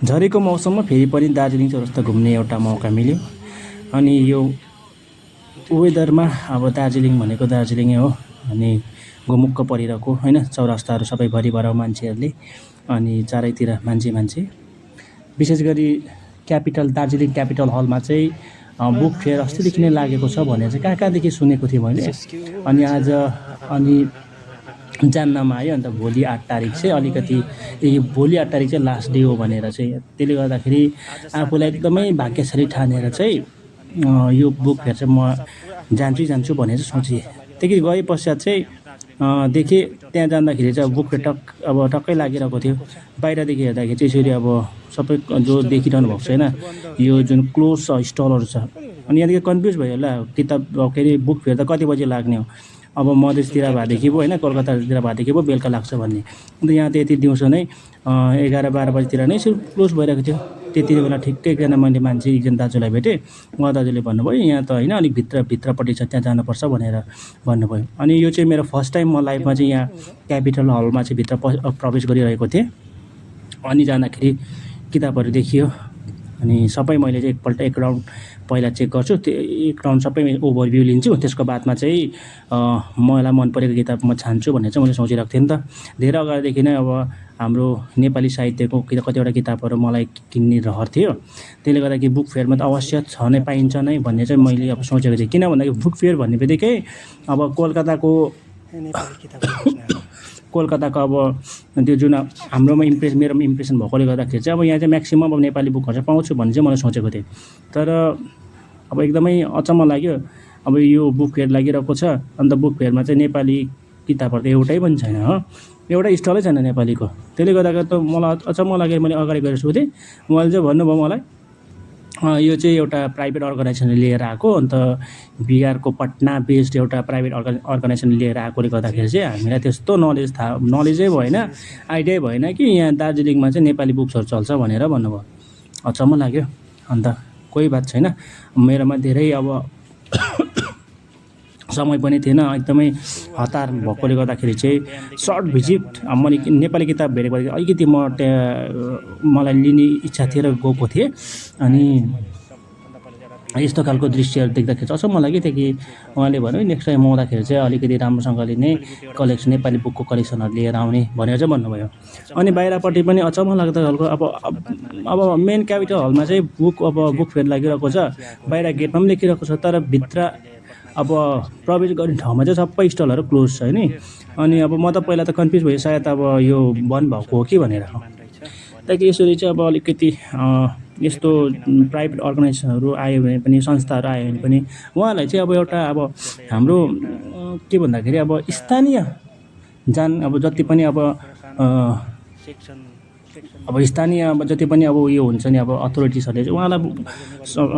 झरेको मौसममा फेरि पनि दार्जिलिङ चौरस्ता घुम्ने एउटा मौका मिल्यो। अनि यो वेदरमा अब दार्जिलिङ भनेको दार्जिलिङै हो। अनि घुमुक्क परिरहेको होइन, चौरस्ताहरू सबैभरि भर मान्छेहरूले। अनि चारैतिर मान्छे। विशेष गरी क्यापिटल दार्जिलिङ क्यापिटल हलमा चाहिँ बुक फेयर अस्तिदेखि नै लागेको छ भनेर चाहिँ कहाँदेखि सुनेको थिएँ मैले। अनि आज जान्नमा आयो। अन्त भोलि 8 तारिक चाहिँ अलिकति भोलि 8 तारिक चाहिँ लास्ट डे हो भनेर चाहिँ, त्यसले गर्दाखेरि आफूलाई एकदमै भाग्यशाली ठानेर चाहिँ यो बुक फेयर चाहिँ म जान्छु भनेर चाहिँ सोचेँ। त्यहाँदेखि गए पश्चात चाहिँ देखेँ त्यहाँ जाँदाखेरि चाहिँ बुक फेयर टक्कै लागिरहेको थियो। बाहिरदेखि हेर्दाखेरि चाहिँ यसरी अब सबै जो देखिरहनु भएको छ होइन, यो जुन क्लोज स्टलहरू छ। अनि यहाँदेखि कन्फ्युज भयो होला, किताब के अरे बुक फेयर त कति बजी लाग्ने हो, अब मधेसतिर भएदेखि पो होइन, कलकत्तातिर भएदेखि पो बेलुका लाग्छ भन्ने। अन्त यहाँ त यति दिउँसो नै 11-12 बजीतिर नै क्लोज भइरहेको थियो। त्यति बेला ठिक्कै एकजना मैले मान्छे एकजना दाजुलाई भेटेँ। उहाँ दाजुले भन्नुभयो यहाँ त होइन अलिक भित्रपट्टि छ, त्यहाँ जानुपर्छ भनेर भन्नुभयो। अनि यो चाहिँ मेरो फर्स्ट टाइम म लाइफमा चाहिँ यहाँ क्यापिटल हलमा चाहिँ भित्र प्रवेश गरिरहेको थिएँ। अनि जाँदाखेरि किताबहरू देखियो। अनि सबै मैले चाहिँ एकपल्ट एक राउन्ड पहिला चेक गर्छु, त्यो एक राउन्ड सबै ओभरभ्यू लिन्छु। त्यसको बादमा चाहिँ मलाई मन परेको किताब म छान्छु भनेर चाहिँ मैले सोचिरहेको थिएँ नि त। धेरै अगाडिदेखि नै अब हाम्रो नेपाली साहित्यको कतिवटा किताबहरू मलाई किन्ने रहर थियो। त्यसले गर्दाखेरि बुक फेयरमा त अवश्य छ नै, पाइन्छ नै भन्ने चाहिँ मैले अब सोचेको थिएँ। किन भन्दाखेरि बुक फेयर भन्ने बित्तिकै अब कोलकाताको अब त्यो जुन हाम्रोमा मेरोमा इम्प्रेसन भएकोले गर्दाखेरि चाहिँ अब यहाँ चाहिँ म्याक्सिमम अब नेपाली बुकहरू चाहिँ पाउँछु भन्ने चाहिँ मैले सोचेको थिएँ। तर अब एकदमै अचम्म लाग्यो। अब यो बुक फेयर लागिरहेको छ, अन्त बुक फेयरमा चाहिँ नेपाली किताबहरू त एउटै पनि छैन हो, एउटै स्टलै छैन नेपालीको। त्यसले गर्दाखेरि त मलाई अचम्म लागेर मैले अगाडि गएर सोधेँ। उहाँले चाहिँ भन्नुभयो मलाई यो चाहिँ एउटा प्राइभेट अर्गनाइजेसनले लिएर आएको, अन्त बिहारको पटना बेस्ड एउटा प्राइभेट अर्गनाइजेसनले लिएर आएकोले गर्दाखेरि चाहिँ हामीलाई त्यस्तो नलेजै भएन, आइडिया भएन कि यहाँ दार्जिलिङमा चाहिँ नेपाली बुक्सहरू चल्छ भनेर भन्नुभयो। अचम्म लाग्यो। अन्त कोही बात छैन, मेरोमा धेरै अब समय पनि थिएन, एकदमै हतार भएकोले गर्दाखेरि चाहिँ सर्ट भिजिट मैले नेपाली किताब भेटेको अलिकति मलाई लिने इच्छा थियो र गएको थिएँ। अनि यस्तो खालको दृश्यहरू देख्दाखेरि चाहिँ अचम्म लाग्यो। त्यहाँदेखि उहाँले भन्यो नेक्स्ट टाइम आउँदाखेरि चाहिँ अलिकति राम्रोसँगले नै नेपाली बुकको कलेक्सनहरू लिएर आउने भनेर चाहिँ भन्नुभयो। अनि बाहिरपट्टि पनि अचम्म लाग्दो खालको अब मेन क्यापिटल हलमा चाहिँ बुक फेयर लागिरहेको छ, बाहिर गेटमा पनि लेखिरहेको छ, तर भित्र अब प्रवेश गर्ने ठाउँमा चाहिँ सबै स्टलहरू क्लोज छ नि। अनि अब म त पहिला त कन्फ्युज भयो, सायद अब यो बन्द भएको हो कि भनेर। त्यहाँदेखि यसरी चाहिँ अब अलिकति यस्तो प्राइभेट अर्गनाइजेसनहरू आयो भने पनि, संस्थाहरू आयो भने पनि उहाँहरूलाई चाहिँ अब एउटा अब हाम्रो के भन्दाखेरि अब स्थानीय अब जति पनि स्थानीय जति पनि अब उयो हुन्छ नि, अब अथोरिटिजहरूले चाहिँ उहाँलाई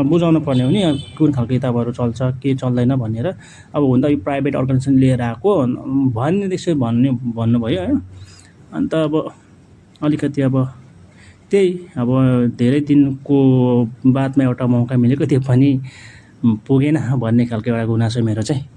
बुझाउनु पर्ने हो नि कुन खालको किताबहरू चल्छ के चल्दैन भनेर। अब हुन त यो प्राइभेट अर्गनाइजेसन लिएर आएको भन्ने त्यसै भन्नुभयो होइन। अन्त अब अलिकति अब त्यही अब धेरै दिनको बादमा एउटा मौका मिलेको, त्यो पनि पुगेन भन्ने खालको एउटा गुनासो मेरो चाहिँ।